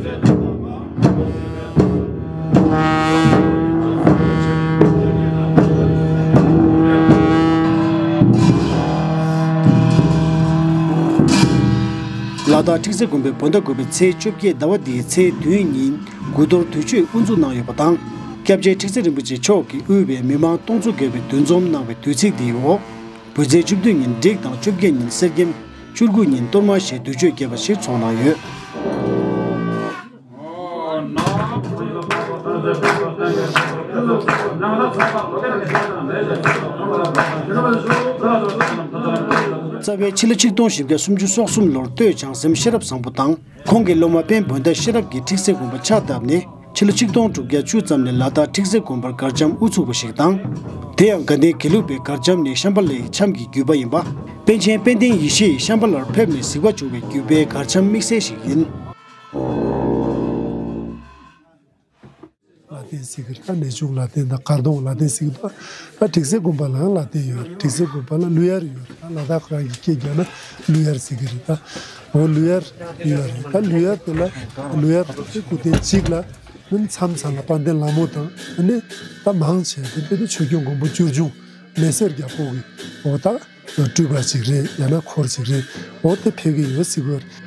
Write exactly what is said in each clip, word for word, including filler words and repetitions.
ལ་དྭགས་ཁྲིག་རྩེ་དགོན་པའི་བོད་ཟླ་དགུ་པའི་ཚེས་བཅོ་བརྒྱད་ཟླ་བ་འདིའི་ཚེས་བདུན་ཉིན་དགུ་གཏོར་དུས་མཆོད་དབུ་འཛུགས་གནང་ཡོད་པ་དང་། སྐྱབས་རྗེ་ཁྲིག་རྩེ་རིན་པོ་ཆེ་མཆོག་གིས་དབུས་པའི་མི་མང་སྟོང་ཚོ་བརྒལ་བའི་འདུ་འཛོམས་གནང་བའི་དུས་ཚིགས་འདིའི་འོག་བོད་ཚེས་བཅུ་བདུན་ཉིན་བསྒྲིགས་དང་བཅོ་བརྒྱད་ཉིན་གསེར་སྐྱེམས། བཅུ་དགུ་ཉིན་གཏོར་མ་ཞེས་དུས་མཆོད་རྒྱས་པ་ཞིག་ཚོགས་གནང་ཡོད། རྩ་བའི་ཕྱི་ལོ་ཆིག་སྟོང་བཞི་བརྒྱ་སུམ་ཅུ་སོ་གསུམ་ལོར་སྟོད་བྱང་སེམས་ཤེས་རབ་བཟང་པོ་དང་ཁོང་གི་སློབ་མ་དཔལ་བོད་ཟླ་ཤེས་རབ་ཀྱིས་ཁྲིག་རྩེ་དགོན་པ་ཕྱག་བཏབ་ནས། ཕྱི་ལོ་ཆིག་སྟོང་དྲུག་བརྒྱ་བཅུ་ཙམ་ནས་ལ་དྭགས་ཁྲིག་རྩེ་དགོན་པར་གར་འཆམ་དབུ་ཚུགས་པ་ཞིག་དང་། དེ་ཡང་དགའ་ལྡན་དགེ་ལུགས་པའི་གར་འཆམ་ནི་ཤམ་བྷ་ལའི་འཆམ་གྱི་བརྒྱུད་པ་ཡིན་པ། པཎ་ཆེན་དཔལ་ལྡན་ཡེ་ཤེས་ཤམ་བྷ་ལར་ཕེབས་ནས་གཟིགས་པ་བྱུང་བའི་བརྒྱུད་པའི་གར་འཆམ་དམིགས་བསལ་ཞིག་ཡིན། ལ་ཏེན་ཟེར་གི་རེད། ད་གནས་ཆུང་ལ་ཏེན་དང་མཁར་གདོང་ལ་ཏེན་ཟེར་གི་འདུག་ད་ཁྲིག་རྩེ་དགོན་པ་ལའང་ལ་ཏེན་ཡོད་རེད། ཁྲིག་རྩེ་དགོན་པ་ལ་ཀླུ་ཡར་ཡོད་རེད། ད་ལ་དྭགས་ཁོ་རང་གི་སྐད་རྒྱག་ན་ཀླུ་ཡར་ཟེར་གི་རེད། ད་འོ་ཀླུ་ཡར་ཡོད་རེད། ད་ཀླུ་ཡར་དེ་ལ་ཀླུ་ཡར་དེ་སྐུ་རྟེན་གཅིག་ལ་ནི་མཚམས་མཚམས་ལ་དཔལ་ལྡན་ལྷ་མོ་དང་ནི་ད་མང་ཆེ་བ་དེ་དཔེ་དེ་ཆོས་སྐྱོང་མགོན་པོ་བཅུ་བྱུང་མེ་སེར་རྒྱལ་པོ་གི་འོ་ད་སྤྲུལ་པ་ཞིག་རེད། ཡང་ན་འཁོར་ཞིག་རེད། འོ་དེ་ཕེབས་ཀྱི་ཡོད་ཟེར་གི་ཡོད་རེད།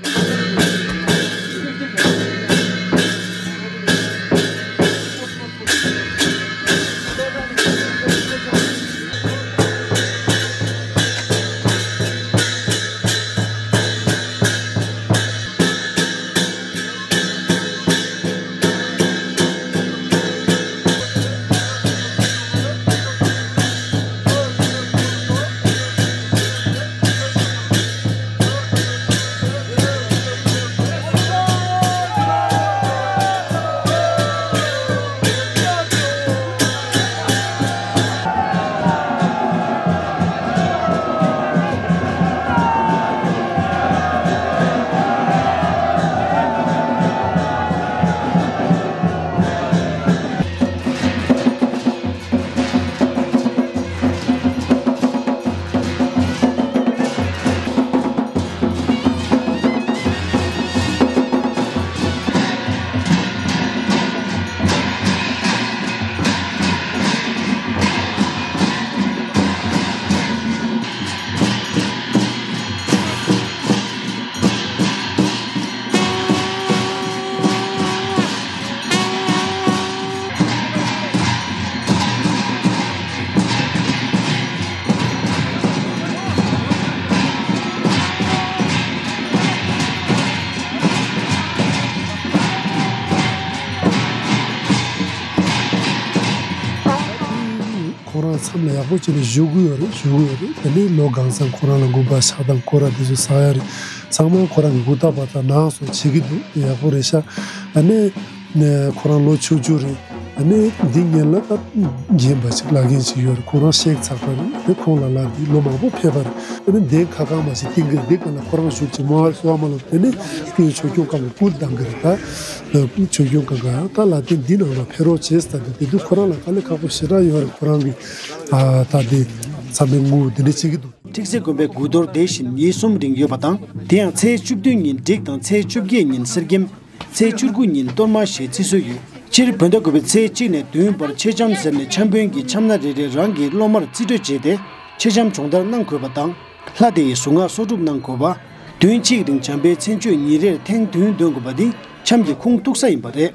ཁོང་རང་མཚམས་ལ་ཡག་པོ་བྱས་ནས་བཞུགས་ཀྱི་ཡོད་རེད། བཞུགས་ཀྱི་ཡོད་རེད། དེ་ནས་ལོ་གང་ཙམ་ཁོང་རང་ལ་དགོངས་པ་ཕྱག་དང་སྐོར་ར་དེ་ཚོ་ཟ་ཡ་རེད། ཚང་མ་ཁོ་རང་གི་གུ་ཐག་པ་དང་ནང་སོགས་བྱེད་ཀྱི་འདུག་ཡག་པོ་རེད་ཤག་ཨ་ནི་ཁོ་རང་ལོ་ཆུང་ཆུང་རེད། ཨ་ནི་འདི་ཉིན་ལ་ད་རྒན་པ་ཅིག་ལབ་མཁན་ཅིག་ཡོད་རེད། ཁོ་རང་གཤེགས་ཚར་བ་རེད། དེ་ཁོང་ལ་ལ་འདི་ལོ་མང་པོ་ཕེབས་པ་རེད། ཨ་ནི་འདི་ཁ་ཁ་མ་ཞིག་བཏིང་གི་རེད། འདི་ག་ལ་ཁོ་རང་བཞུགས་ཀྱི་མོ་ཨར་སོ་མ་ལོ། དེ་ནི་སྐུའི་ཆོས་སྐྱོང་ཁང་གི་སྐུ་བསྡམས་གི་རེད། ད་ཆོས་སྐྱོང་ཁང་ག་ད་ལ་དེ་འདི་ནང་ལ་ཕེབས་རོགས་བྱེད་ཟེར། ད་དེ་དུས་ཁོ་རང་ལ་དཀའ་ལས་ཁག་པོ་ཞེ་དྲག་ཡོད་རེད། ཁོ་རང་གི་ད་དེ་ཚང་མས་ངུ་འདི་འདྲ་བྱེད་ཀྱི་འདུག་ཁྲིག་རྩེ་དགོན་པའི་དགུ་གཏོར་དེ་བཞིན་ཉིན་གསུམ་རིང་ཡོད་པ་དང་། དེ་ཡང་ཚེས་བཅུ་བདུན་ཉིན་བསྒྲིགས་དང་ཚེས་བཅོ་བརྒྱད་ཉིན་གསེར་སྐྱེམས། ཚེས་བཅུ་དགུ་ཉིན་གཏོར་མ་ཞེས་ཚིག་སྲོལ་ཡོད། སྤྱིར་བོད་ཟླ་དགུ་པའི་ཚེས་གཅིག་ནས་བདུན་བར་མཆེད་ལྕམ་ཟེར་ནས་འཆམ་དཔོན་གྱིས་འཆམ་སྣ་རེ་རེ་རང་གི་སློབ་མར་རྩིས་སྤྲོད་བྱས་ཏེ་མཆེད་ལྕམ་སྦྱོང་བརྡར་གནང་དགོས་པ་དང་། ལྷ་དེ་ཡི་གཟུངས་སྔགས་གསོག་སྒྲུབ་གནང་དགོས་པ། བདུན་གཅིག་རིང་འཇམ་དཔལ་མཚན་བརྗོད་ཉིན་རེར་ཐེངས་བདུན་འདོན་དགོས་པ་འདི་འཆམ་གྱི་ཁུངས་གཏུགས་ས་ཡིན་པ་རེད།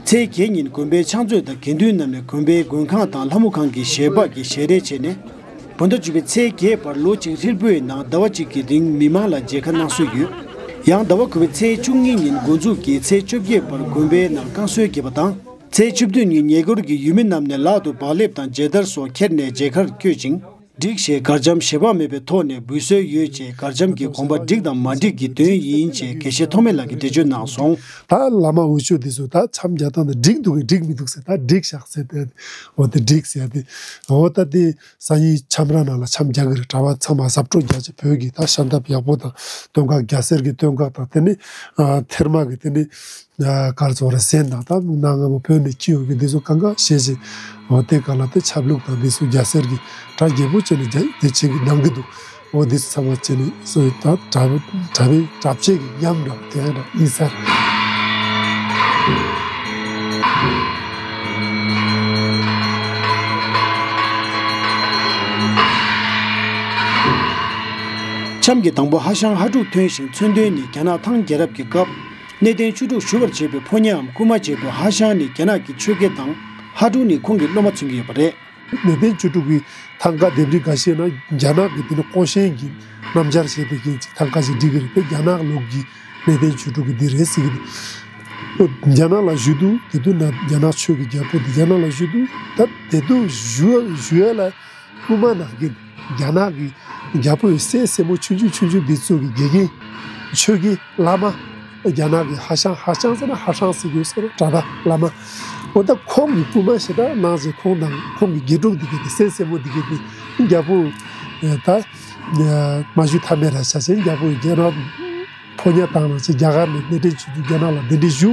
ཚེས་བརྒྱད་ཉིན་དགོན་པའི་ཕྱག་མཛོད་དང་དགེ་འདུན་རྣམས་ནས་དགོན་པའི་མགོན་ཁང་དང་ལྷ་མོ་ཁང་གི་ཞལ་འབག་གི་ཞལ་རས་བྱས་ནས། བོད་ཟླ་བཅུ་པའི་ཚེས་བརྒྱད་བར་ལོ་གཅིག་ཧྲིལ་པོའི་ནང་ཟླ་བ་གཅིག་གི་རིང་མི་མང་ལ་མཇལ་ཁ་གནང་སྲོལ་ཡོད། ཡང་ཟླ་བ་དགུ་པའི་ཚེས་བཅུ་གཉིས་ཉིན་འགོ་འཛུགས་ཀྱིས་ཚེས་བཅོ་བརྒྱད་བར་དགོན་པའི་ནང་བསྐང་གསོལ་རྒྱས་པ་དང་། ཚེས་བཅུ་བདུན་ཉིན་ཉེ་འཁོར་གྱི་ཡུལ་མི་རྣམས་ནས་ལག་ཏུ་བག་ལེབ་དང་མཇལ་དར་སོགས་ཁྱེར་ནས་མཇལ་ཁར་བསྐྱོད་ཅིང་། བསྒྲིགས་ཞེས་གར་འཆམ་ཞལ་འབག་མེད་པའི་ཐོག་ནས་འབུལ་སྲོལ་ཡོད་ཅེས། གར་འཆམ་གྱི་དགོངས་པ་བསྒྲིགས་དང་མ་བསྒྲིགས་ཀྱི་དོན་ཡིན་ཅེས་དགེ་བཤེས་ཐོགས་མེད་ལགས་ཀྱིས་འགྲེལ་བརྗོད་གནང་སོང་། ད་བླ་མ་འུ་ཆོ་འདི་ཚོ་ད་འཆམ་རྒྱག་སྟངས་དེ་འགྲིག་འདུག་གས་འགྲིག་མི་འདུག་ཟེར། ད་འགྲིག་བཞག་ཟེར་ཏེ། འོ་དེ་འགྲིག་ཟེར་ཏེ། འོ་ད་དེ་སང་ཉིན་འཆམ་ར་ནང་ལ་འཆམ་རྒྱག་གི་རེད། གྲྭ་པ་ཚང་མ་གཟབ་སྤྲོས་རྒྱག་བྱས། བོད་ཀྱི་ད་ཤམ་ཐབས་ཡག་པོ་དང་སྟོད་འགག་རྒྱ་སེར་གྱི་སྟོད་འགག་དང་དེ་ནི་ཨ་ཐེར་མ་གི་དེ་ནི་ཨ་གར་ཚོ་ར་སེན་དང་ད་གནའ་སྔ་མོ་བོད་ནས་སྐྱེས་ཡོད་ཀྱི་འདི་ཚོ་གང་ག་ཤེས་བྱས། འོ་དེ་ག་ལ་དེ་ཆབ་ལུགས་དང་འདི་ཚོ་རྒྱ་སེར་གྱི་གྲྭ་རྒྱས་པོ་བྱས་ནས་རྒྱ་དེ་བྱེད་ཀྱི་གནང་གི་འདུག་འོ་འདི་ཚོ་ཚང་མ་བྱས་ནས་སོ་ད་གྲྭ་པའི་གྲྭ་པའི་གྲྭ་ཆས་ཀྱི་ཉམས་འདྲ་བོ་དེ་འདྲ་ཡིན་ས་རེད། འཆམ་གྱི་དང་པོ་ཧ་ཤང་ཧ་ཀྲུག་ཐོན་ཞིང་མཚོན་དོན་ནི་རྒྱ་ནག་ཐང་རྒྱལ་རབས་ཀྱི་སྐབས་གནས་བརྟན་ཆོས་དྲུག་ཞུ་བར་བྱེད་པའི་ཕོ་ཉའམ་རྐུན་མ་བྱེད་པའི་ཧ་ཤང་ནི་རྒྱ་ནག་གི་ཆོས་དགེ་དང་ཧ་ཀྲུག་ནི་ཁོང་གི་སློབ་མ་མཚོན་གྱི་ཡོད་པ་རེད། གནས་བརྟན་ཆོས་དྲུག་གི་ཐང་ག་ལྡེབས་རིས་འགའ་ཤས་ན་རྒྱ་ནག་གི་དེ་ནི་ཀོ་ཤན་གྱི་རྣམ་སྦྱར་བྱས་པའི་གི་ཐང་ག་ཞིག་བྲིས་ཀྱི་རེད་དེ། རྒྱ་ནག་ལུགས་ཀྱི་གནས་བརྟན་ཆོས་དྲུག་གི་འདི་རེད་ཟེར་གྱི་འདུག་རྒྱ་ནག་ལ་བཞུགས་དུས་དེ་དུས་ན་རྒྱ་ནག་ཆོས་ཀྱི་རྒྱལ་པོ་འདི་རྒྱ་ནག་ལ་བཞུགས་དུས་ད་དེ་དུས་བཞུགས་བཞུགས་ཡ་ལ་རྐུན་མ་ནང་གི་རྒྱ་ནག་གི་རྒྱལ་པོ་ཡི་སྲས་སྲས་མོ་ཆུང་ཆུང་ཆུང་ཆུང་འདི་ཚོ་གི་དགེ་རྒན་ཆོས་དགེ་བླ་མ། རྒྱ་ནག་གི་ཧ་ཤང་། ཧ་ཤང་ཟེར་ན་ཧ་ཤང་ཟེར་གྱི་ཡོད་ཟེར་རོ། གྲྭ་པ་བླ་མ། འོ་ད་ཁོང་གི་རྐུན་མ་ཞེ་དྲག་གནང་ཞེས་ཁོང་དང་ཁོང་གི་དགེ་ཕྲུག་འདི་གས་དེ་སྲས་སྲས་མོ་འདི་གས་དེ་རྒྱལ་པོ་ད་མ་བཞུགས་ཐ་མའི་ར་ཆ་ཆེན་རྒྱལ་པོ་ཡི་རྒྱལ་རབས་ཕོ་ཉ་བཏང་ན་ཆེ་རྒྱ་གར་ནས་གནས་བརྟན་ཆོས་དྲུག་རྒྱ་ནག་ལ་གདན་འདྲེན་ཞུ།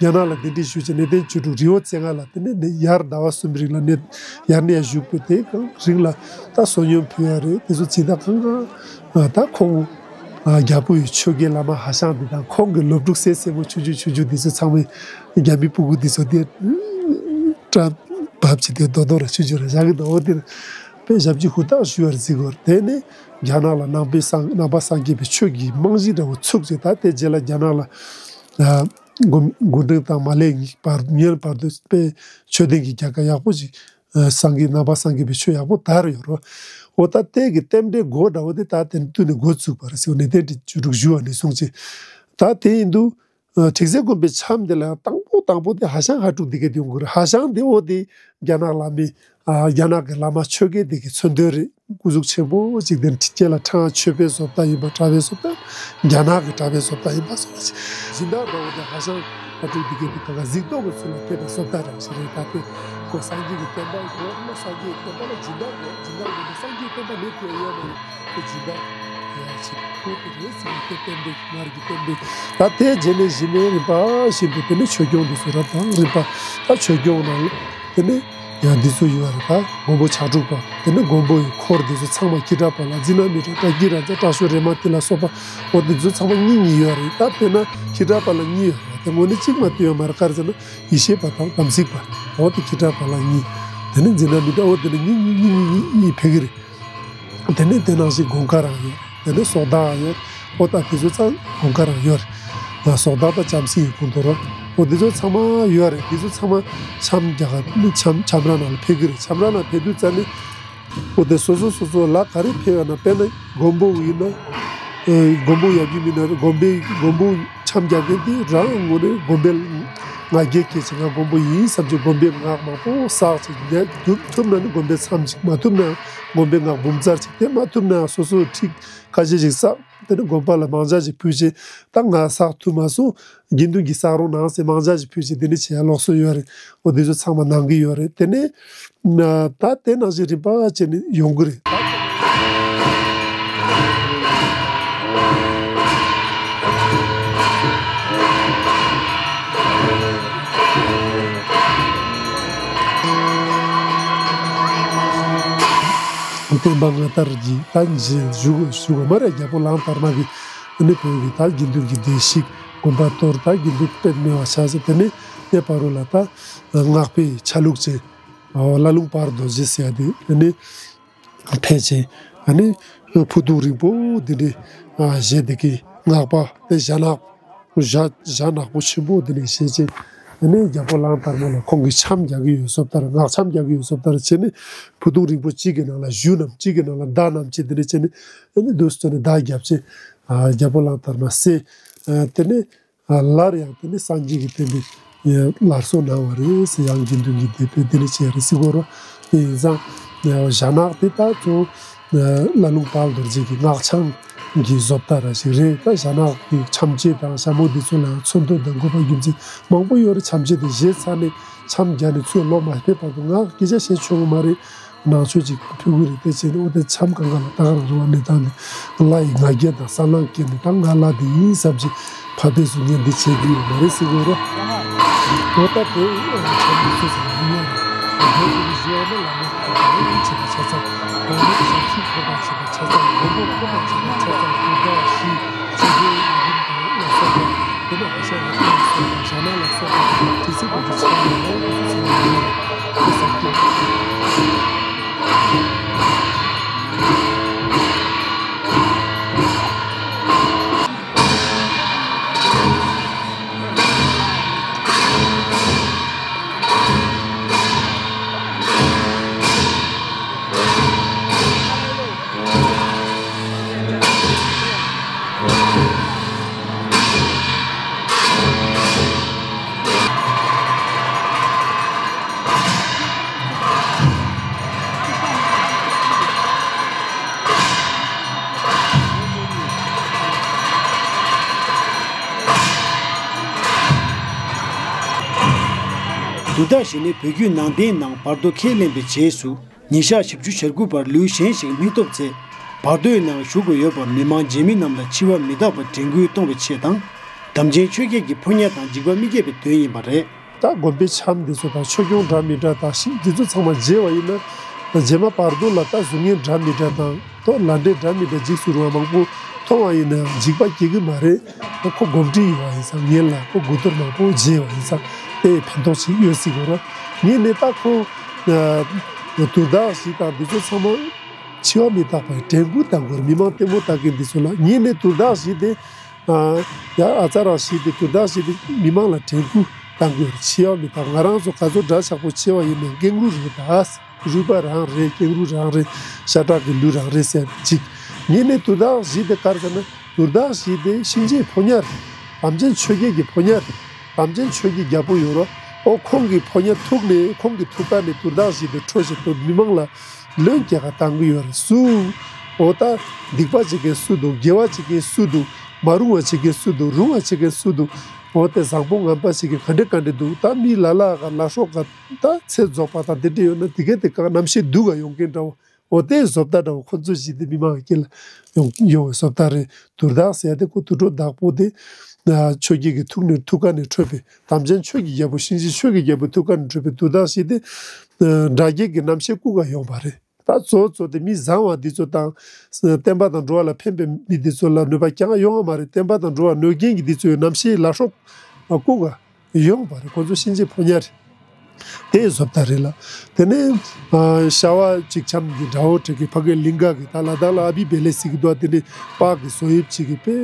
རྒྱ་ནག་ལ་གདན་འདྲེན་ཞུ་ཆེ་གནས་བརྟན་ཆོས་དྲུག་རི་བོ་རྩེ་ལྔ་ལ་དེ་ནས་ཡར་ཟླ་བ་གསུམ་རིང་ལ་གནས་ཡར་གནས་བཞུགས་པའི་དེ་གང་རིང་ལ་ད་བསོད་སྙོམས་ཕུལ་ཡ་རེད། དེ་ཚོ་སྦྱིན་བདག་གང་གང་ད་ཁོང་། རྒྱལ་པོ་ཡི་ཆོས་དགེ་བླ་མ་ཧ་ཤང་འདི་དང་ཁོང་གི་སློབ་ཕྲུག་སྲས་སྲས་མོ་ཆུང་ཆུང་ཆུང་ཆུང་འདི་ཚོ་ཚང་མས་རྒྱ་མི་སྤུ་གུ་འདི་ཚོ་དེ་སྐྲ་བབས་བྱས་ཏེ་རྡོག་རྡོག་ར་ཆུང་ཆུང་ར་བཞག་གི་འདུག་འོ་དེ་དཔེ་ཞབས་ཕྱི་ཧུར་ཐག་ཞུ་བར་གཟིགས་དགོས། དེ་ནས་རྒྱ་ནག་ལ་ནང་པའི་སངས་ནང་པ་སངས་རྒྱས་པའི་ཆོས་ཀྱི་རྨང་གཞི་འདྲ་བོ་ཚུགས་ཀྱི། ད་དེ་རྗེས་ལ་རྒྱ་ནག་ལ་མགོ་འགྲིམ་དང་མ་ལས་བར་ཉེ་བར་དུ་དཔེ་ཆོས་ལྡན་གྱི་རྒྱལ་ཁབ་ཡག་པོ་ཞིག་སངས་རྒྱས་ནང་པ་སངས་རྒྱས་པའི་ཆོས་ཡག་པོ་དར་ཡོད་རོ། འོ་ད་ལྟའི་གི་རྟེན་འབྲེལ་སྒོ་འདྲ་བོ་དེ་ད་དེ་ནས་བཏུས་ནས་འགོ་བཙུགས་པ་རེད་ཟེར་བ་ནས་གནས་བརྟན་ཆོས་དྲུག་བཞུགས་པ་ནས་བཟུང་ཅི། ད་དེ་ཡིན་དུས་ཁྲིག་རྩེ་དགོན་པའི་འཆམ་དེ་ལ་ཡང་དང་པོ་དང་པོ་དེ་ཧ་ཤང་ཧ་ཀྲུག་འདི་གས་དེ་ཡོང་གི་རེད། ཧ་ཤང་དེ་འོ་དེ་རྒྱ་ནག་ལ་མི་རྒྱ་ནག་གི་བླ་མ་ཆོས་དགེ་དེ་གི་མཚོན་དོན་རེད། སྐུ་གཟུགས་ཆེན་པོ་གཅིག་དེ་ཁྱེད་ལ་ཁྲང་ཆོས་པའི་བཟོ་ལྟ་ཡིན་པ། གྲྭ་པའི་བཟོ་ལྟ། རྒྱ་ནག་གི་གྲྭ་པའི་བཟོ་ལྟ་ཡིན་པ་སོགས་ལ་སྦྱིན་བདག་འདྲ་བོ་དེ་ཧ་ཤང་ཧ་ཀྲུག་འདི་གས་དེ་ག་ག་གཟིགས་རྟོག་གི་ཚུལ་ལ་ཕེབས་པའི་བཟོ་ལྟ་འདྲ་བོ་ཞིག་རེད། ད་དེ་ཁོ་སངས་རྒྱས་ཀྱི་བསྟན་པ་ཡོད་ན་སངས་རྒྱས་ཀྱི་བསྟན་པ་ལ་སྦྱིན་བདག་དགོས། སྦྱིན་བདག་དགོས་ན་སངས་རྒྱས་བསྟན་པ་མེད་ཐུབ་ཡོད་མ་རེད། དེ་སྦྱིན་བདག་ཡ་ཆེ་ཁོ་དེ་རེད་ཟེར་ནས་དེ་བསྟན་པའི་སྔར་གྱི་བསྟན་པའི་ད་དེ་རྗེས་ནས་གཞི་ནས་རིམ་པ་བཞིན་དུ་དེ་ནས་ཆོས་སྐྱོང་དེ་ཚོ་རབ་དང་རིམ་པ་ད་ཆོས་སྐྱོང་ནང་དེ་ནས། ཡང་འདི་ཚོ་ཡོད་རེད། ད་མགོན་པོ་ཕྱག་དྲུག་པ། དེ་ནས་མགོན་པོ་ཡི་འཁོར་འདི་ཚོ་ཚང་མ་ཁྱི་དྲག་པ་ལ་འཛིན་ན་མི་དྲག་པྲ་ཀི་ར་ཛ་དྲག་ཤོས་རེ་མ་ཏི་ལ་སོགས་པ་འོ་འདི་ཚོ་ཚང་མ་གཉིས་གཉིས་ཡོད་རེད། ད་དཔེར་ན་ཁྱི་དྲག་པ་ལ་གཉིས་ཡོད་རེད། དེ་ངོ་ནས་གཅིག་མ་གཏོགས་ཡོད་མ་རེད། ག་རེ་ཟེར་ན་ཡེ་ཤེས་པ་དང་དམ་ཚིག་པ་འོ་དེ་ཁྱི་དྲག་པ་ལ་གཉིས། དེ་ནས་འཛིན་ན་མི་དྲག་འོ་དེ་ནས་གཉིས་གཉིས་གཉིས་གཉིས་གཉིས་ཕེབས་ཀྱི་རེད། དེ་ནས་དེ་ནང་བཞིན་དགོང་ཁ་རང་ཡོད། དེ་ནས་སོག་བདག་ཡོད། ཨོ་ད་དེ་ཚོ་ཚང་དགོང་ཁ་རང་ཡོད་རེད། སོག་བདག་དང་བྱམས་སེང་གི་ཁོངས་གཏོགས་རོ། ཨོ་དེ་ཚོ་ཚང་མ་ཡོད་རེད། དེ་ཚོ་ཚང་མ་འཆམ་རྒྱག་ག་འཆམ་འཆམ་ར་ནང་ལ་ཕེབས་ཀྱི་རེད། འཆམ་ར་ནང་ཕེབས་དུས་ཙ་ནས་ཨོ་དེ་སོ་སོ་སོ་སོ་ལ་ག་རེ་ཕེབས་ཡོད་ན། དཔེར་ན་མགོན་པོ་ཡིན་ན་མགོན་པོ་ཡབ་ཡུམ་ཡིན་ན་མགོན་པོའི་མགོན་པོ་འཆམ་རྒྱག་མཁན་དེ་རང་ངོ་ནས་དགོན་པའི་ང་རྒྱལ་སྐྱེས་ཀྱི་ང་མགོན་པོ་ཡིན་བསམ་གྱི་དགོན་པའི་སྔགས་མང་པོ་བསགས་ཀྱི་ཐུབ་ཐུབ་ན་ནི་དགོན་པའི་མཚམས་ཅིག་མ་ཐུབ་ན་དགོན་པའི་སྔགས་འབུམ་ཚར་ཅིག་དེ་མ་ཐུབ་ན་སོ་སོའི་ཁྲིག་ཁ་ཤས་ཤིག་བསགས། དེ་ནི་དགོན་པ་ལ་མང་ཇ་ཞིག་ཕུལ་བྱས་ད་ང་བསགས་ཐུབ་མ་སོང་། དགེ་འདུན་གྱིས་བསགས་རོགས་གནང་ཟེར་མང་ཇ་ཞིག་ཕུལ་བྱས་དེ་ནི་བྱེད་ཡ་ལོགས་སུ་ཡོད་རེད། འོ་དེ་ཚོ་ཚང་མ་གནང་གི་ཡོད་རེད། དེ་ནི། ད་དེ་ནང་བཞིན་རིམ་པ་བྱས་ནས་ཡོང་གི་རེད། བསྟན་པ་སྔ་དར་གྱི་ད་ཉི་ཤུ་བཞུགས་བཞུགས་མ་རེད། རྒྱལ་པོ་གླང་དར་མ་གི་ནི་བོད་ཀྱི་ད་དགེ་འདུན་གྱི་སྡེ་ཞིག་དགོན་པ་གཏོར། ད་དགེ་འདུན་དཔེ་མེད་པ་ཆགས་ཟེར། དེ་ནས་དེ་བར་རུ་ལ་ད་སྔགས་པའི་ཆ་ལུགས་ཅན། ཨོ་བླ་ལུང་དཔལ་རྡོ་རྗེ་ཟེར་ཡ་དེ་ཨ་ནི་ཕལ་ཆེར་ཨ་ནི་ཕུ་ཐུང་རིང་པོ་འདི་འདྲའི་ཨ་བཞེས་བསྡད་ཀྱི་སྔགས་པ་དེ་ཞྭ་ནག་ཞྭ་ཞྭ་ནག་པོ་ཆེན་པོ་འདི་ནས་བཞེས་བྱས་ཨ་ནི་རྒྱལ་པོ་གླང་དར་མ་ལ་ཁོང་གིས་འཆམ་རྒྱག་གི་ཡོད་སོབ་ལྟར་སྔགས་འཆམ་རྒྱག་གི་ཡོད་སོབ་ལྟར་བྱས་ནས་ཕུ་ཐུང་རིང་པོ་གཅིག་གི་ནང་ལ་གཞུ་བསྣམས་གཅིག་གི་ནང་ལ་མདའ་བསྣམས་བྱས་འདི་འདྲ་བྱས་ནས་ཨ་ནི་འདུག་སེ་བྱས་ནས་མདའ་བརྒྱབ་བྱས་ཨ་རྒྱལ་པོ་གླང་དར་མ་བསད། ཨ་དེ་ནས། སླར་ཡང་དེ་ནི་སངས་རྒྱས་ཀྱི་བསྟན་པའི་སླར་གསོ་གནང་བ་རེད་ཟེར། ཡང་དགེ་འདུན་གྱི་སྡེ་དཔོན་དེ་ནི་བྱས་རེད་ཟེར་གོ་རོ། དེ་ཡིན་ཙང་ཞྭ་ནག་དེ་ད་ཚོ་བླ་ལུང་དཔལ་རྡོ་རྗེ་གི་སྔགས་འཆང་གི་བཟོ་ལྟ་ར་ཞིག་རེད། ད་ཞྭ་ནག་གི་འཆམ་བྱེད་དང་ཞྭ་མོ་འདི་ཚོ་ལ་མཚོན་དོན་དང་དགོས་པ་རྒྱུ་མཚན་མང་པོ་ཡོད་རེད། འཆམ་བྱེད་དེ་བཞེས་ཚར་ནས་འཆམ་རྒྱག་ནས་ཚུར་ལོག་མ་ཕེབས་བར་དུ་ང་སྐད་ཆ་བཤད་ཆོག་གི་མ་རེད། ནང་ཆོས་ཅིག་ཕུལ་གི་རེད། དེ་བྱས་ནས་འོ་དེ་འཆམ་གང་ག་ལ་ད་ག་རང་རེ་བ་གནས་སྟངས་དེ་ལྷ་ཡི་ང་རྒྱལ་དང་ས་བསླང་སྐྱེས་ནས་ད་ང་ལྷ་དེ་ཡིན་བསམ་བྱས་ཕ་ཕས་སུ་ངས་འདི་བྱེད་ཀྱི་ཡོད་མ་རེད་ཟེར་གི་ཡོད་རེད། འོ་ད་དེ་འཆམ་མི་ཚོ་ཟེར་ཡིན་ཡང་རེད། དེ་དེ་ནི་བཞི་བ་ནི་བླ་མ་ཁོ་དང་བྱེད་པ་ཆ་ཚང་། དེ་ནི་ཞབས་ཕྱི་ཁོ་དང་བྱེད་པ་ཆ་ཚང་། མགོན་པོ་ཁོ་དང་བྱེད་པ་ཆ་ཚང་། དེ་འདྲ་ཞིག་ཆོས་རྒྱལ་ཡིད་བཞིན་དང་ལ་སོགས་པ་དེ་ནི་ཨ་ཤ་ཡ་ལ་སོགས་པ་ཞྭ་ནག་ལ་སོགས་པ། དུས་རྟག་བཞི་ནི་བོད་བརྒྱུད་ནང་བསྟན་ནང་བར་དོ་ཁས་ལེན་པའི་རྗེས་སུ། ཉིན་ཞག་བཞི་བཅུ་ཞེ་དགུ་བར་ལུས་གཞན་ཞིག་མི་ཐོབ་ཚེ། བར་དོའི་ནང་བཞུགས་དགོས་ཡོད་པ་མི་མང་རྗེས་མི་རྣམས་ལ་འཆི་བ་མི་རྟག་པར་དྲན་སྐུལ་གཏོང་བའི་ཆེད་དང་། དམ་ཅན་ཆོས་བརྒྱད་ཀྱི་ཕོ་ཉ་དང་འཇིགས་པ་མི་སྐྱེ་བའི་དོན་ཡིན་པ་རེད། ད་དགོན་པའི་འཆམ་འདི་ཚོ་དང་ཆོས་སྐྱོང་འདྲ་མི་འདྲ་དང་ཤིང་འདི་ཚོ་ཚང་མ་མཇལ་བ་ཡིན་ན། རྗེས་མ་བར་དོ་ལ་ད་གཟུགས་བརྙན་འདྲ་མི་འདྲ་དང་ཐོག་ལ་འདྲེ་འདྲ་མི་འདྲ་འཇིགས་སུ་རུང་བ་མང་པོ་མཐོང་བ་ཡིན་ན་འཇིགས་པ་སྐྱེ་གི་མ་རེད། ད་ཁོ་གོམས་འདྲིས་ཡོད་བ་ཡིན་ཙང་ངེད་ལ་ཁོ་དགུ་གཏོར་མང་པོ་མཇལ་བ་ཡིན་ཙང་དེ་ཕན་ཐོགས་ཅིག་ཡོད་སྲིད་དགོས་ར། ངེད་ནས་ད་ཁོ་དུར་བདག་བཞི་དང་འདི་ཚོ་ཚང་མ་འཆི་བ་མི་རྟག་པའི་དྲན་སྐུལ་བཏང་དགོས་ར། མི་མང་ལྟད་མོ་ལྟ་མཁན་འདི་ཚོ་ལ་ངེད་ནས་དུར་བདག་བཞི་དེ། ཡང་ཨ་ཙ་ར་བཞི་དེ་དུར་བདག་བཞི་དེ་མི་མང་ལ་དྲན་སྐུལ་བཏང་དགོས་རེད། འཆི་བ་མི་རྟག་ང་རང་ཚོ་ག་ཚོད་འདྲ་ཆགས་པོ་འཆི་བ་ཡིན་ནའི་ཀེང་རུས་རེད་ད། རུས་པ་རང་རེད། ཀེང་རུས་རང་རེད། ཤ་ཁྲག་གི་ལུས་རང་རེད་ཟེར་ཅིག་ངེད་ནས་དུར་བདག་བཞི་དེ་ག་རེ་ཟེར་ན་དུར་བདག་བཞི་དེ་གཤིན་རྗེའི་ཕོ་ཉ་རེད། དམ་ཅན་ཆོས་བརྒྱད་ཀྱི་ཕོ་ཉ་རེད། དམ་ཅན་ཆོས་ཀྱི་རྒྱལ་པོ་ཡོད་རོ། ཨོ་ཁོང་གི་ཕོ་ཉ་ཐུག་ནས་ཁོང་གི་ཐུགས་ཀ་ནས་དུར་བདག་བཞི་དེ་འཕྲོས་བྱས་དུ་མི་མང་ལ་ལོན་སྐྱེ་ག་བཏང་གི་ཡོད་རེད། སུ། འོ་ད་སྡིག་པ་བྱེད་མཁན་སུ་འདུག་དགེ་བ་བྱེད་མཁན་སུ་འདུག་མ་རུང་བ་བྱེད་མཁན་སུ་འདུག་རུང་བ་བྱེད་མཁན་སུ་འདུག་འོ་དེ་བཟང་པོ་ངན་པ་བྱེད་མཁན་ག་འདྲ་ག་འདྲ་འདུག་ད་མི་ལ་ལ་ག་ལ་སྲོག་ག་ད་ཚེ་རྫོགས་པ་དང་དེ་འདྲ་ཡོད་ན་དེ་ག་དེ་ག་རྣམ་ཤེས་སྡུག་ག་ཡོང་མཁན་འདྲ་བོ། འོ་དེ་བཟོ་ལྟ་འདྲ་བོ་ཁོ་ཚོ་ཞིག་དེ་མི་མང་གི་དཀྱིལ་ལ་ཡོང་ཡོང་བའི་བཟོ་ལྟ་རེད། དུར་བདག་ཟེར་ཡ་དེ་ཁོ་དུར་ཁྲོད་བདག་པོ་དེ་ཆོས་བརྒྱད་ཀྱི་ཐུགས་ནས་ཐུགས་ཀ་ནས་འཕྲོས་པའི་དམ་ཅན་ཆོས་ཀྱི་རྒྱལ་པོ་གཤིན་རྗེ་ཆོས་ཀྱི་རྒྱལ་པོ་ཐུགས་ཀ་ནས་འཕྲོས་པའི་དུར་བདག་ཞིག་དེ་དགྲ་བགེགས་ཀྱི་རྣམ་ཤེས་བཀུག་ག་ཡོང་བ་རེད། ད་གཙོ་གཙོ་དེ་མི་བཟང་བ་འདི་ཚོ་དང་བསྟན་པ་དང་འགྲོ་བ་ལ་ཕན་པའི་མི་འདི་ཚོ་ལ་གནོད་པ་ཀྱང་ཡོང་བ་མ་རེད། བསྟན་པ་དང་འགྲོ་བ་གནོད་མཁན་གྱི་འདི་ཚོའི་རྣམ་ཤེས་ལ་སྲོག་བཀུག་ག་ཡོང་བ་རེད། ཁོ་ཚོ་གཤིན་རྗེ་ཕོ་ཉ་རེད། དེ་བཟོ་ལྟ་རེད་ལ། དེ་ནས་ཨ་ཤ་བ་གཅིག་འཆམ་གྱི་དགྲ་བོ་དྲེག་གི་ཕ་གའི་ལིང་ག་གི་ད་ལ་དྭགས་ལ་ཨ་བི་བེ་ལེ་ཟེར་གི་འདུག་དེ་ནས་པགས་ཀྱི་བཟོ་དབྱིབས་གཅིག་གི་དཔེ་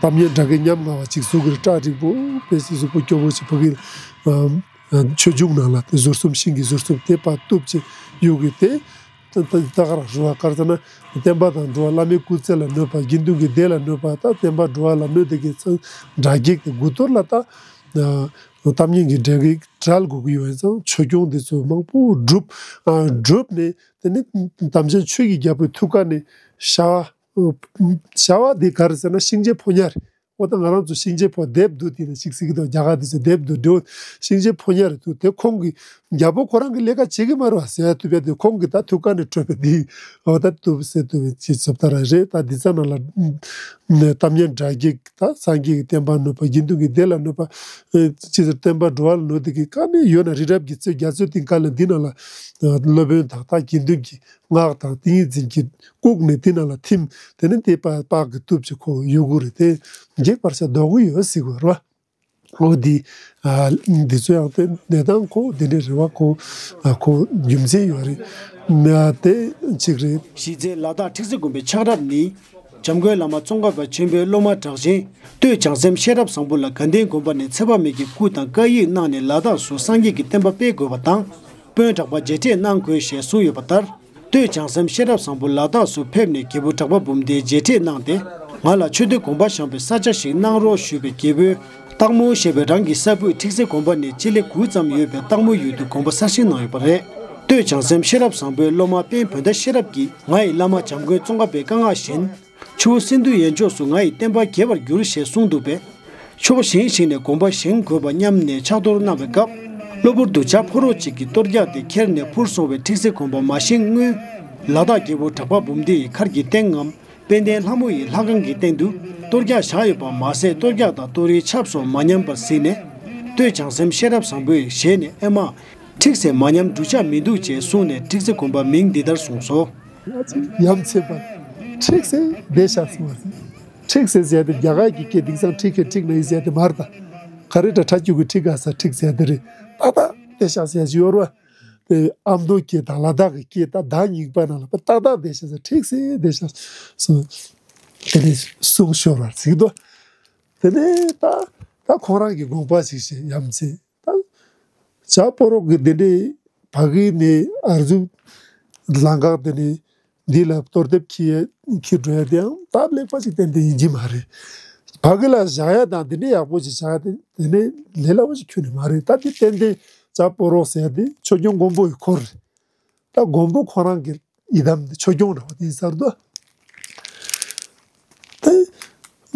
གཏམ་ངན་དགྲ་བགེགས་ཉམ་ང་བ་གཅིག་གཟུགས་ཀྱི་སྐྲ་རིང་པོ་དཔེ་སི་གཟུགས་པོ་སྐྱོ་བོ་ཞིག་ཕ་གི་ཨ་ཆོས་འབྱུང་ནང་ལ་དེ་ཟུར་གསུམ་ཤིང་གི་ཟུར་གསུམ་དེ་པ་གཏུབ་ཅེས་གཡུག་གི་དེ། ད་ད་ག་རང་རུ་བ་དཀར་ཚ་ན་བསྟན་པ་དང་འགྲོ་བ་བླ་མའི་སྐུ་ཚེ་ལ་གནོད་པ་དགེ་འདུན་གྱི་སྡེ་ལ་གནོད་པ་ད་བསྟན་པ་འགྲོ་བ་ལ་གནོད་དེ་གི་ཚང་དགྲ་བགེགས་དེ་དགུ་གཏོར་ལ་ད་གཏམ་ངན་གྱི་དགྲ་བགེགས་བྲལ་དགོས་ཀྱི་ཡོད་ཙང་ཆོས་སྐྱོང་དེ་ཚོ་མང་པོ་བསྒྲུབས་བསྒྲུབས་ནས་དེ་ནི་དམ་ཅན་ཆོས་ཀྱི་རྒྱལ་པོའི་ཐུགས་ཀ་ནས་ཤ་བ་ཤ་བ་དེ་ག་རེ་ཟེར་ན་གཤིན་རྗེ་ཕོ་ཉ་རེད། འོ་ད་ང་རང་ཚོ་གཤིན་རྗེ་ཕོ་དེབ་འདུག་དེ་ནས་ཅིག་ཟེར་གི་འདུག་རྒྱ་གར་དེ་ཚོ་དེབ་འདུག་འདྲེའུ་གཤིན་རྗེ་ཕོ་ཉ་རེད་འདུག་དེ་ཁོང་གི་རྒྱལ་པོ་ཁོ་རང་གི་ལས་ཀ་བྱེད་གི་མ་རེད་བ་ཟེར་ཡ་ཐུབ་པ་དེ་ཁོང་གི་ད་ཐུགས་ཀ་ནས་འཕྲོས་པའི་དེ་འོ་ད་ཐུབ་ཟེར་ཐུབ་པའི་ཅིག་བཟོ་ལྟ་ར་རེད། ད་དེ་ཚ་ནང་ལ་གཏམ་ངན་དགྲ་བགེགས་ད་སངས་རྒྱས་ཀྱི་བསྟན་པ་གནོད་པ་དགེ་འདུན་གྱི་སྡེ་ལ་གནོད་པ་ཅི་ཟེར་བསྟན་པ་འགྲོ་བ་ལ་གནོད་དེ་གི་ཀ་ནས་ཡོད་ན་རི་རབ་ཀྱི་རྩོད་རྒྱ་མཚོའི་གཏིང་ཀ་ལ་འདི་ནང་ལ་སློབ་དཔོན་དང་ད་དགེ་འདུན་གྱི་སྔགས་དང་ཏིང་ངེ་འཛིན་གྱིས་བཀུག་ནས་དེ་ནང་ལ་ཐིམ། དེ་ནས་དེ་པ་པགས་ཀྱི་གཏུབ་ཅིག་ཁོ་ཡོད་དགོས་རེད་དེ་འགྱེག་པར་བྱ་ལྡོག་གི་ཡོད་ཟེར་དགོས་རེད་བ། འོ་འདི་འདི་ཚོ་ཡང་དེ་གནས་སྟངས་ཁོ་འདི་འདྲ་རེད་བ། ཁོ་ཁོ་རྒྱུ་མཚན་ཡོད་རེད། དེ་གཅིག་རེད། གཞི་རྩའི་ལ་དྭགས་ཁྲིག་རྩེ་དགོན་པའི་ཆགས་རབས་ནི། འཇམ་མགོན་བླ་མ་ཙོང་ཁ་པ་ཆེན་པོའི་སློབ་མ་གྲགས་ཅན་སྟོད་བྱང་སེམས་ཤེས་རབ་བཟང་པོ་ལ་དགའ་ལྡན་དགོན་པ་ནས་ཚེ་དཔག་མེད་ཀྱི་སྐུ་དང་བཀའ་ཡིག་གནང་ནས་ལ་དྭགས་སུ་སངས་རྒྱས་ཀྱི་བསྟན་པ་སྤེལ་དགོས་པ་དང་། དཔོན་གྲགས་པ་མཇལ་འཕྲད་གནང་དགོས་ཞེས་གསུངས་ཡོད་པ་ལྟར། སྟོད་བྱང་སེམས་ཤེས་རབ་བཟང་པོ་ལ་དྭགས་སུ་ཕེབས་ནས་རྒྱལ་པོ་གྲགས་པ་འབུམ་ལྡན་མཇལ་འཕྲད་གནང་སྟེ། ང་ལ་ཆོས་སྡེ་དགོངས་པ་བཞེངས་པའི་ས་ཆ་ཞིག་གནང་རོགས་ཞུས་པས་རྒྱལ་པོས་སྟག་མོ་ཞེས་པའི་རང་གི་ས་ཕུད་ཁྲིག་རྩེ་དགོན་པ་ནས་སྤྱི་ལེ་དགུ་ཙམ་ཡོད་པའི་སྟག་མོ་ཡུལ་དུ་དགོངས་པ་གསར་བཞེངས་གནང་ཡོད་པ་རེད། སྟོད་བྱང་སེམས་ཤེས་རབ་བཟང་པོའི་སློབ་མ་དཔལ་བོད་ཟླ་ཤེས་རབ་ཀྱིས་ང་ཡི་བླ་མ་འཇམ་མགོན་ཙོང་ཁ་པའི་བཀའ་མངགས་བཞིན། ཆུ་བོ་སིན་དྷུ་ཡན་ཕྱོགས་སུ་ང་ཡི་བསྟན་པ་རྒྱས་པར་འགྱུར་ཞེས་གསུངས་འདུག་པས། ཕྱོགས་གཞན་ཞིག་ནས་དགོངས་པ་བཞེངས་དགོས་པ་སྙམ་ནས་ཕྱག་རྡོར་གནང་བའི་སྐབས། གློ་བུར་དུ་བྱ་ཕོ་རོག་ཅིག་གིས་གཏོར་རྒྱག་དེ་ཁྱེར་ནས་འཕུར་སོང་བས་ཁྲིག་རྩེ་དགོན་པ་མ་བཞེངས་སྔོན། ལ་དྭགས་རྒྱལ་པོ་གྲགས་པ་འབུམ་ལྡན་ཡི་མཁར་གྱི་སྟེང་ངམ། དཔལ་ལྡན་ལྷ་མོ་ཡི་ལྷ་ཁང་གི་སྟེང་དུ་གཏོར་རྒྱག་བཞག་ཡོད་པ་མ་ཟད། གཏོར་རྒྱག་དང་གཏོར་རེའི་ཆབ་སོགས་མ་ཉམས་པར་གཟིགས་ནས། སྟོད་བྱང་སེམས་ཤེས་རབ་བཟང་པོའི་ཞལ་ནས་ཨེ་མ། ཁྲིག་རྩེ་མ་ཉམས་འབྲུ་ཆགས་མི་འདུག་ཅེས་གསུངས་ནས་ཁྲིག་རྩེ་དགོན་པ་མིང་འདི་ལྟར་བཟུང་སོ། ཡ་མཚན་པ། ཁྲིག་རྩེ་བསྡད་བཞག་སོང་བ། ཁྲིག་རྩེ་ཟེར་ཏེ་རྒྱ་གར་གྱི་སྐད་དེང་སང་ཁྲིག་གེ་ཁྲིག་ན་ཡི་ཟེར་ཏེ་མར་ད། ག་རེ་ད་ཁྲ་ཁྱུག་གི་ཁྲིག་ག་ས་ཁྲིག་ཟེར་ཏེ་རེད། ཏག་ཏག་བསྡད་ཤག་ཟེར་ཞིག་ཡོད་རེད་བ། དེ་ཨ་མདོ་སྐད་དང་ལ་དྭགས་ཀྱི་སྐད་དང་བརྡ་རྙིང་པ་ནང་ལ་ཏག་ཏག་བསྡད་ཤག་ཟེར། ཁྲིག་སེ་བསྡད་ཤག་སོང་། དེ་ནས་གསུང་ཤོར་བར་ཟིག་འདུག་དེ་ནས་ད་ད་ཁོང་རང་གི་དགོངས་པ་ཞིག་བཞེས། ཡ་མཚན་ད་བྱ་སྤོ་རོག་གི་དེ་འདྲའི་ཕ་གི་ནས་ཨར་ཟུག་ལང་ཀག་དེ་ནས་འདི་ལ་གཏོར་འདེབས་ཁྱེར་ཁྱེར་འགྲོ་ཡ་དེའང་སྟབས་ལེགས་པ་ཞིག་ཏན་ཏན་ཡིན་གྱི་མ་རེད། ཕ་གི་ལ་བཞག་ཡ་དང་དེ་འདྲའི་ཡག་པོ་ཞིག་བཞག་ཡ་དེ་དེ་ནས་ལས་སླ་པོ་ཞིག་ཁྱོན་ནས་མ་རེད། ད་དེ་ཏན་ཏན་བྱ་སྤོ་རོག་ཟེར་ཡ་དེ་ཆོས་སྐྱོང་མགོན་པོ་ཡི་འཁོར་རེད། ད་མགོན་པོ་ཁོ་རང་གི་ཡི་དམ་དེ་ཆོས་སྐྱོང་འདྲ་བོ་དེ་ཡིན་ས་རེད་དོ། དེ་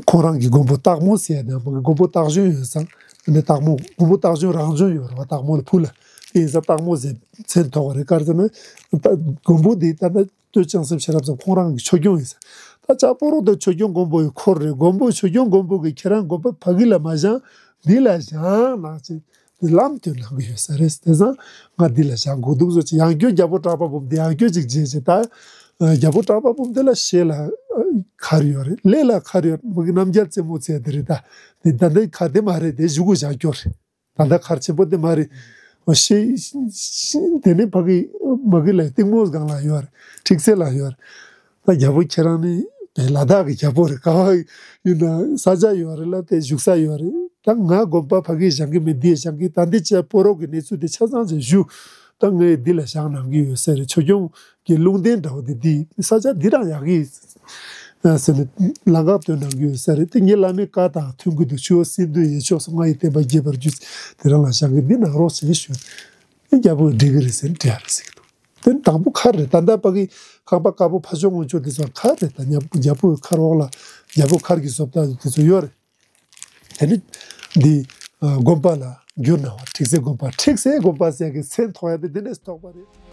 ཁོ་རང་གི་མགོན་པོ་སྟག་མོ་ཟེར་ཡ་དེ་མ་གི་མགོན་པོ་སྟག་གཞོན་ཡོད་ཙང་། དེ་ནས་སྟག་མོ་མགོན་པོ་སྟག་གཞོན་རང་གཞོན་ཡོད་རེད་བ། སྟག་མོ་ལ་བུ་ལ་དེ་ཡིན་ཙང་སྟག་མོ་ཟེར་མཚན་ཐོགས་པ་རེད། ག་རེ་ཟེར་ན་ད་མགོན་པོ་དེ་ད་ལྟ་སྟོད་བྱང་སེམས་ཤེས་རབ་ཙམ་ཁོང་རང་གི་ཆོས་སྐྱོང་ཡིན་ས། ད་བྱ་སྤོ་རོག་དེ་ཆོས་སྐྱོང་མགོན་པོ་ཡི་འཁོར་རེད། མགོན་པོ་ཆོས་སྐྱོང་མགོན་པོ་གིས་ཁྱེད་རང་དགོན་པ་ཕ་གི་ལ་མ་བཞེངས་འདི་ལ་བཞེངས་གནང་ཅིག་དེ་ལམ་སྟོན་གནང་གི་ཡོད་ས་རེད། དེ་ཙང་ང་འདི་ལ་བཞེངས་དགོས་འདུག་བཟོ་ཅིག་ཡང་སྐྱོན་རྒྱལ་པོ་གྲགས་པ་འབུམ་དེ་ཡང་སྐྱོན་ཅིག་བརྗེད་ཅིག་ད་རྒྱལ་པོ་གྲགས་པ་འབུམ་དེ་ལ་ཤེད་ལ་ཁར་ཡོད་རེད། ལས་ལ་ཁར་ཡོད་མ་གི་རྣམ་རྒྱལ་རྩེ་མོ་ཚེ་དེ་རེད། ད་དེ་ད་ལྟའི་ཁ་དེ་མ་རེད། དེ་གཞུག་གུ་བཞག་སྐྱོར་རེད། ད་ལྟ་ཁར་ཆེན་པོ་དེ་མ་རེད། ཤེ་ཤེ་དེ་ནས་ཕ་གི་མ་གི་ལ་གཏིང་མོ་སྒང་ལ་ཡོད་རེད། ཁྲིག་སེ་ལ་ཡོད་རེད། ད་རྒྱལ་པོ་ཁྱེད་རང་ནི་དེ་ལ་དྭགས་ཀྱི་རྒྱལ་པོ་རེད། ག་བ་ཡིན་ན་ས་ཆ་ཡོད་རེད་ལ་དེ་བཞུགས་ས་ཡོད་རེད། ད་ང་དགོན་པ་ཕ་གི་བཞེངས་གི་མེད། འདི་བཞེངས་གི་ད་འདི་བྱས་སྤོ་རོག་གི་གནས་ཚུལ་དེ་ཆ་ཚང་ཅིག་ཞུ། ད་ངས་འདི་ལ་བཞེངས་གནང་གི་ཡོད་ས་རེད། ཆོས་སྐྱོང་གི་ལུང་བསྟན་འདྲ་བོ་དེ་འདི་ས་ཆ་འདི་རང་ཡག་གི་ཟེར་ནས་ལམ་ཁ་སྟོན་གནང་གི་ཡོད་ས་རེད། དེ་ངའི་བླ་མའི་བཀའ་དང་མཐུན་གྱི་འདུག་ཆུ་བོ་སྲིན་བུ་ཡི་ཕྱོགས་སུ་ང་ཡི་བསྟན་པ་རྒྱས་པར་གྱུར། དེ་རང་ལ་བཞག་གི་འདི་གནང་རོགས་ཞེས་ཞུས། དེ་རྒྱལ་པོས་འགྲིག་གི་རེད་ཟེར་ནས་བྲིས་ཡ་རེད་ཟེར་གི་འདུག་དེ་དང་པོ་མཁར་རེད། ད་ལྟ་ཕ་གི་ཁང་པ་དཀར་པོ་ཕ་ཤོག་ངོ་ཅོག་དེ་ཚོ་མཁར་རེད། ད་རྒྱལ་པོ་རྒྱལ་པོའི་མཁར་འོག་ལ་རྒྱལ་པོ་མཁར་གྱི་བཟོ་ལྟ་དེ་ཚོ་ཡོད་རེད། དེ་ནི་འདི་དགོན་པ་ལ་བསྒྱུར་གནང་བ། ཁྲིག་སེ་དགོན་པ། ཁྲིག་སེ་དགོན་པ་ཟེར་གི་མཚན་ཐོགས་ཡ་དེ་འདི་ནས་ཐོགས་པ་རེད།